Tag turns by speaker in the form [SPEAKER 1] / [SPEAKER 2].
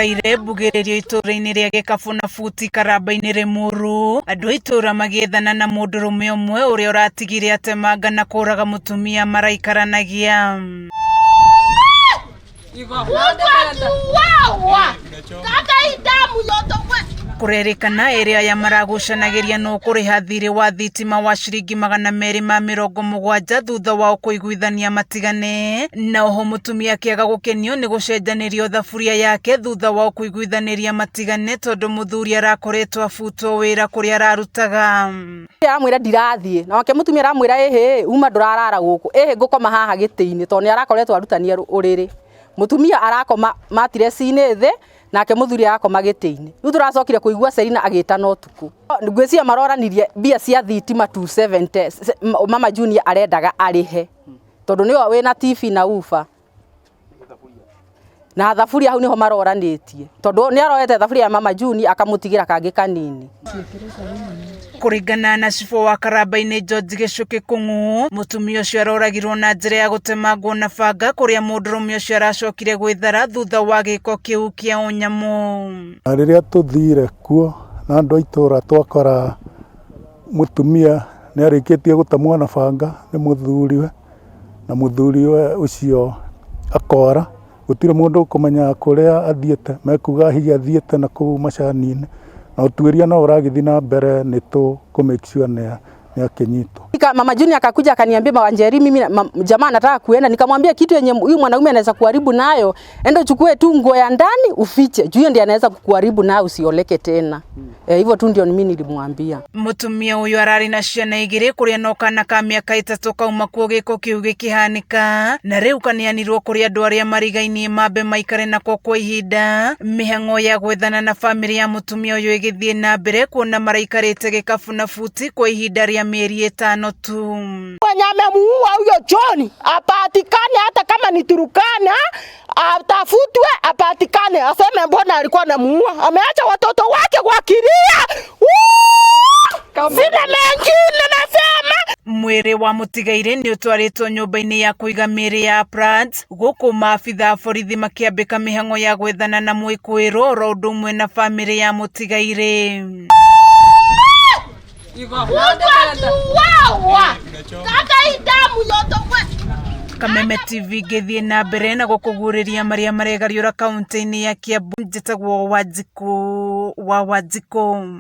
[SPEAKER 1] Kũraire mbugĩrĩrio itũũra-inĩ rĩa Gĩkabũ na Buti Karamba-inĩ Rĩmuru, andũ a itũũra magĩethana na mũndũrũme ũmwe ũrĩa ũratigire atemanga na kũraga mũtumia maraikaranagia. Kũrerĩkana erĩ aya maragucanagĩria nũ ũkũrĩha thirĩ wa thitima wa ciringi 270 thutha wao kũiguithania matigane, na oho mũtumia akĩaga gũkenio nĩ gũcenjanĩrio thaburia yake thutha wao kũiguithanĩria matigane tondũ mũthuri arakoretwo abutwo wĩra kũrĩa ararutaga.
[SPEAKER 2] Aramwĩra ndirathiĩ, nake mũtumia aramwĩra ĩhĩ uma ndũrarara gũkũ, ĩhĩ ngũkoma haha gĩtĩ-inĩ tondũ nĩ arakoretwo arutania ũrĩrĩ. Mũtumia arakoma matireci-inĩ thĩ nake mũthuri arakoma gĩtĩ-inĩ. Rĩu tũracokire kũigua Selina agĩtana ũtukũ. Ngwĩciria maroranirie mbia cia thitima 270 mama Junior arendaga arĩhe tondũ nĩwe wĩna TV na woofer na thaburia hau niho maroranĩtie tondũ nĩ aroete thaburia ya mama Juni akamũtigĩra kangĩ kanini.
[SPEAKER 1] Kũringana na cibũ wa Karamba-inĩ George Gĩchũkĩ Kũng'u, mũtumia ũcio aroragirwo na njĩra ya gũtemangwo na banga kũrĩa mũndũrũme ũcio aracokire gwĩthara thutha wa gĩko kĩu kĩa ũnyamũ.
[SPEAKER 3] Na rĩrĩa tũthire kuo na andũ a itũra twakora mũtumia nĩ arĩkĩtie gũtemwo na banga nĩ mũthuriwe, na mũthuriwe ũcio akora, gũtirĩ mũndũ ũkũmenya kũrĩa athiĩte, mekuga hihi athiĩte na kũu macani-inĩ, na ũtuĩria no ũragĩthiĩ na mbere nĩ tũkũ make sure nĩ akĩnyitwo.
[SPEAKER 2] Mama Junior akakuja akaniambia, Mama Njeri, mimi jamaa anataka kuenda. Nikamwambia kitu yenye huyu mwanaume anaweza kuharibu nayo, enda uchukue tu nguo ya ndani ufiche, juu hiyo ndiye anaweza kukuharibu nayo usioleke tena. Hivyo tu ndio mimi nilimwambia.
[SPEAKER 1] Mũtumia ũyũ ararĩ na ciana igĩrĩ kũrĩa no kana ka mĩaka ĩtatũ kauma kuo gĩko kĩu gĩkĩhanĩka, na rĩu kaneanirwo kũrĩ andũ arĩa marigainie mambe maikare nako kwa ihinda. Mĩhang'o ya gwethana na bamĩrĩ ya mũtumia ũyũ ĩgĩthiĩ na mbere kuona maraikarĩte gĩkabu na buti kwa ihinda rĩa mĩeri ĩtano tu.
[SPEAKER 4] Mwenye amemuua huyo John apatikane, hata kama ni Turkana atafutwe, apatikane, aseme mbona alikuwa anamuua. Ameacha watoto wake wakilia. Sina mengine nasema.
[SPEAKER 1] Mwĩrĩ wa mũtigairĩ nĩ ũtwarĩtwo nyũmba-inĩ ya kũiga mĩĩrĩ ya Prats gũkũ maabitha a borithi makĩambĩka mĩhang'o ya gwethana na mwĩkũĩrwo oro ũndũ ũmwe na bamĩrĩ ya mũtigairĩ. Kameme TV ngĩthiĩ na mbere na gũkũguũrĩria marĩa maregariũra kaũntĩ-inĩ ya Kiambu. Njĩtagwo Wanjikũ wa Wanjikũ.